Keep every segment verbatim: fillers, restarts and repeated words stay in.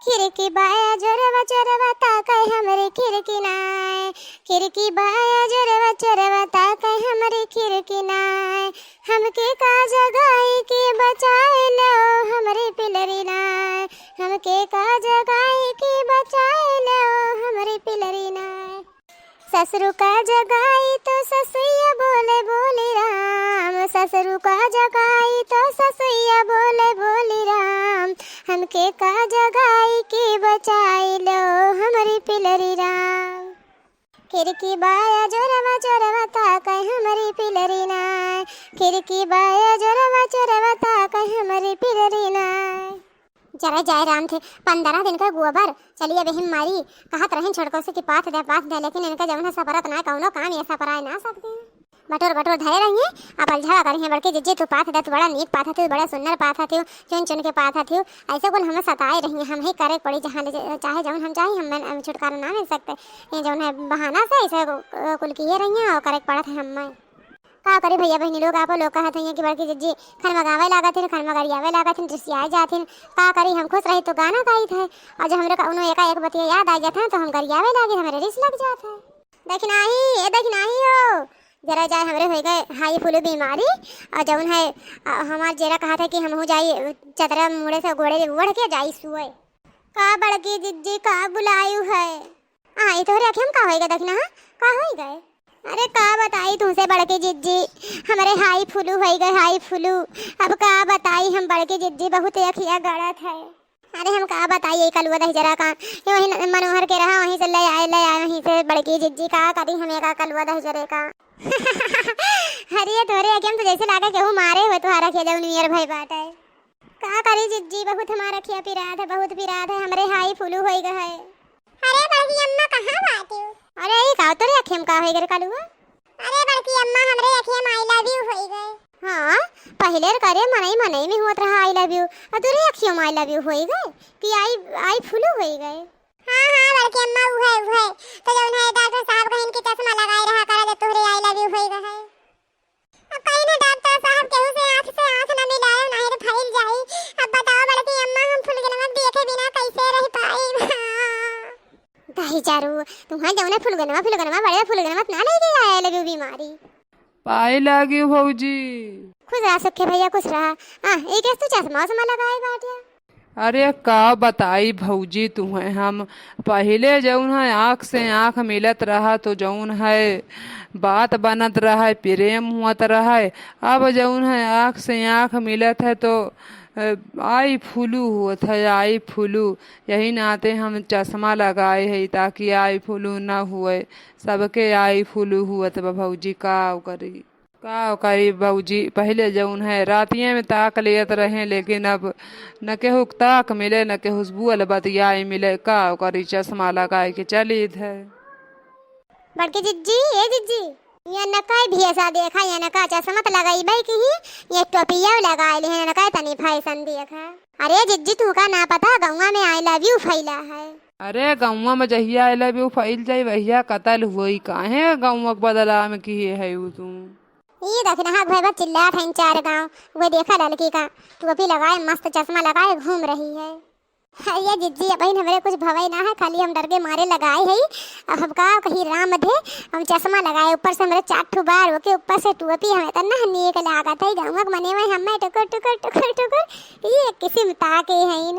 खिड़की बाया जोरवा चोरवा ताकै हमरी खिड़की नाय। खिड़की बाया जोरवा चोरवा ताकै हमरी खिड़की नाय। हमके का जगाई के बचाए लो हमरी पिलरी नाय। हमके का जगाई के बचाए लो हमरी पिलरी नाय। ससुरु का जगाई तो ससुइया बोले बोली राम। ससुरु का जगाई तो ससुइया बोले बोली राम। हमके का जगाई के बचाई लो हमरी पिलरी राम। खिड़की बाया जोरवा चोरवा ताकै हमरी पिलरी नाय। खिड़की बाया जोरवा चोरवा ताकै हमरी पिलरी नाय। जरे जाए राम थे, पन्द्रह दिन का गोबर, चलिए अब हिम मारी। कहत रहिन छोटको से कि पाथ दे, पाथ दे, लेकिन इनका जवन है सपरत ना, कौनो काम ये सपराए ना सकती। बटोर बटोर धरे रहिए, अब अलझड़ा करिए, बड़की जिज्जी तू पाथ दे, तू बड़ा नीक पाथ हथियो, बड़ा सुन्नर पाथ हथियो, चुन चुन के पाथ हथियो, ऐसे कुल हमें सताए रहिए, हम ही करे के पड़ी, जहाँ ले जा-, चाहे जवन हम चाही, हम, हम छुटकारा ना मिल सकते। ये जवन है बहाना से ऐसे कु-, कुल किए रहिए और करे के पड़त है हमें। का करी भैया बहिनी लोग, आपो लोग कहत हइये कि बड़की जिज्जी खनमगावे लागत हिन, खनमगरियावे लागत हिन, रिसियाए जात हिन। का करी, हम खुश रही तो गाना गाइत है, और जब हमरे कउनो एकाएक बतिया याद आ जात है तो हम गरियावे लागी, हमरे रिस लग जात है। देखी नाही, ए देखी नाही हो, जरा जाए हमरे होइ गए हाई फ्लू बीमारी, और जउन है, अ, हमार जेरा कहत है कि हमहू जाई चदरा मुड़े से गोड़े ओढ़ के जाई सुए। का बड़की जिज्जी का बुलायु है? आई तोहरे अखिया में का होइगा दखिनहा? का होइगा? अरे का बताई तुहसे बड़की जिज्जी, हमरे हाई फ्लू होइगा, हाई फ्लू। अब का बताई हम बड़की जिज्जी, बहुत अखिया गड़त है। अरे हम का बताई, ये कलुआ दहिजरा का, ये वही न-, मनोहर के रहा, वहीं से ले आए, ले आए वहीं से बड़की जिज्जी। का करी हम एका कलुआ दहिजरे का? अरे तोहरे अखिया में तो जैसे लागे केहू मारे हुए तुहारा अखिया जउन नियर भई बाटे। का करी जिज्जी, बहुत हमार अखिया पिरात है, बहुत पिरात है, हमरे हाई फ्लू होइगा है। अरे बड़की अम्मा, कहाँ बाटिउ? अरे ई का तोरे अखिया में का होइगा रे कलुआ? अरे बड़की अम्मा, हमरे अखिया में I love you होइगा है। हाँ, पहिले रे करे मनई मनई में होत रहा I love you, और तोरे अखिया में I love you होइगा है कि आई, आई फ्लू होइगा है? हाँ, हाँ बड़की अम्मा, उहे, उहे। तो जउन है डॉक्टर साहब कहिन कि चश्मा लगाए रहा करा, जब तोहरे I love you होइगा है। अब कहीं ना डॉक्टर साहब, केहू से आँख से आँख ना मिलायो, नाहीं तो फैल जाई। अब बताओ बड़की अम्मा, हम फुलगनवा देखे बिना कैसे रह पाई? दहिजरू, तुहाँ जउन है फुलगनवा, फुलगनवा, बड़े फुलगनवा ना लेके आया लगे बीमारी। पाए लागी भौजी। खुश रहा सुखे भैया, खुश रहा। आ, ई कैसे तू चश्मा उश्मा लगाए बाटिया? अरे का बताई भौजी तुहें हम, पहिले जउन है आँख से आँख मिलत रहा तो जउन है बात बनत रहा, प्रेम होत रहा। अब जउन है आँख से आँख मिलत है तो, अ, आई फ्लू होत है, आई फ्लू। यही नाते हम चश्मा लगाए है ताकि आई फ्लू न हुए। सबके आई फ्लू होत बा भौजी, का करी? का करी भौजी, पहिले जउन है रातिये में ताक लेत रहे, लेकिन अब न केहू ताक मिले, न केहू से बोल बतियाए मिले। का करी, चश्मा लगाए के चलित है। बड़की जिज्जी, ए जिज्जी, ये नकाई भेसा देखा, ये नका चश्मा त लगाई बाई की ही, ये टोपिया लगाए ले, ये नकाई तनी फैशन देखा। अरे जिज्जी, तू का ना पता, गौवा में I love you फैला है। अरे गौवा में जहिया I love you फैल जाई, वहिया कतल होई। काहे गौवा के बदला में किहे है उ तू? ई देखिन, हाँ, भैया चिल्लात हइन चार गाँव, उहे देखा ललकी का टोपी लगाए, मस्त चश्मा लगाए घूम रही है। अरे जिज्जी, अबहिन हमरे कुछ भवै ना है, खाली हम डर के मारे लगाए है। अब हम का कही राम धे, हम चश्मा लगाए, ऊपर से हमरे चार ठो बार, ओके ऊपर से टोपी, हमें त ना नीक लागत है। गौवा के मने में हमें टुकुर, टुकुर, टुकुर, टुकुर, ई एक किसिम ताके हइन।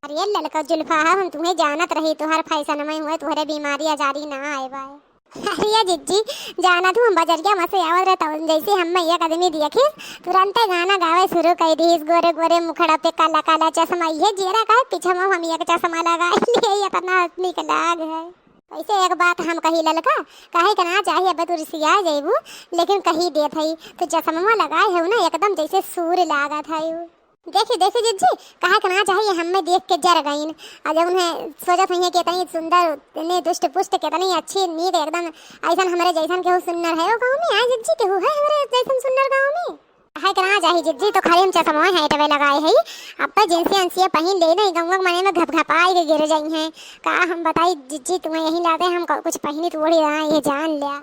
अरे ललका जुल्फा, हम तुहें जानत रही, तुहार फैशन में हुए, तुहरे बीमारी आजारी ना आए बाए। अरे जिज्जी, जानत हूँ, हम बजरिया में से आवत रहे, तब जैसे हमें एक आदमी देखे, तुरंते गाना गावे शुरू कर दी, "गोरे गोरे मुखड़ा पे काला काला चश्मा।" ये जेरा का है, पीछे में हम एक चश्मा लगा लिए, इतना नीक लाग है। वैसे एक बात हम कही ललका, कहे के ना चाहिए, अब तू रिसिया जइबू, लेकिन कही देत हई, तो चश्मा लगाए है ना, एकदम जैसे सूर लागत है। देखी, देखी जिज्जी, कहा के ना चाहिए, हमें देख के जर गईन। आ जब उन्हें सोचत हुई है कि इतनी सुंदर, इतनी दुष्ट पुष्ट, कितनी अच्छी नीक एकदम, ऐसन हमरे जैसन केहू सुन्नर है वो गाँव में? आए जिज्जी, केहू है हमरे जैसन सुन्नर गाँव में? कहा के ना चाहिए जिज्जी, तो खाली हम चश्मा है टवे लगाए है, अब तो जिनसे अंसिया पहिन ले नहीं, गौवा के मने में घप घपाई के गिर जाई हैं। का हम बताई जिज्जी, तुम्हें यही लाते हम क-, कुछ पहिनी तो ओढ़ी रहा, ये जान लिया।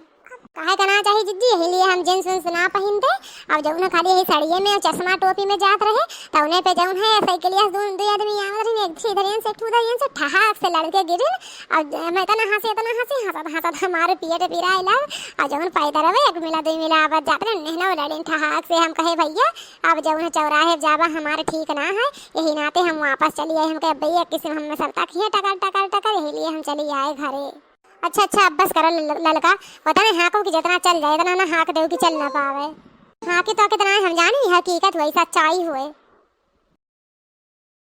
काहे का ना चाही जिज्जी, यही लिए हम जींस वींस ना पहिनते। अब जउन है खाली यही सड़िए में और चश्मा टोपी में जात रहे, तउने पे जउन है साइकिलिया से दू, दू आदमी आवत रहिन, एक से इधर से, एक ठू उधर से, ठहाक से लड़ के गिरिन। अब मैं इतना हंसी, इतना हंसी, हंसत हंसत हमारे पेट पिराए लाग। और जउन पैदल रहे, एक मिला, दू मिला आवत जात रहे, नेहना लड़िन ठहाक से। हम कहे, "भैया, अब जउन है चौराहे जाबा हमारे ठीक ना है, यही नाते हम वापस चली आए।" हम कहे, "भैया, किसी हम में सरता किए टकर, टकर, टकर, यही लिए हम चली आए घरे।" अच्छा, अच्छा, अब बस करो ल-, ललका, पता नहीं हाँको कि जितना चल जाए, इतना ना हाँक देउ कि चल ना पावे। हाँ कि तो कितना हम जानी, हकीकत हुई, सच्चाई हुए।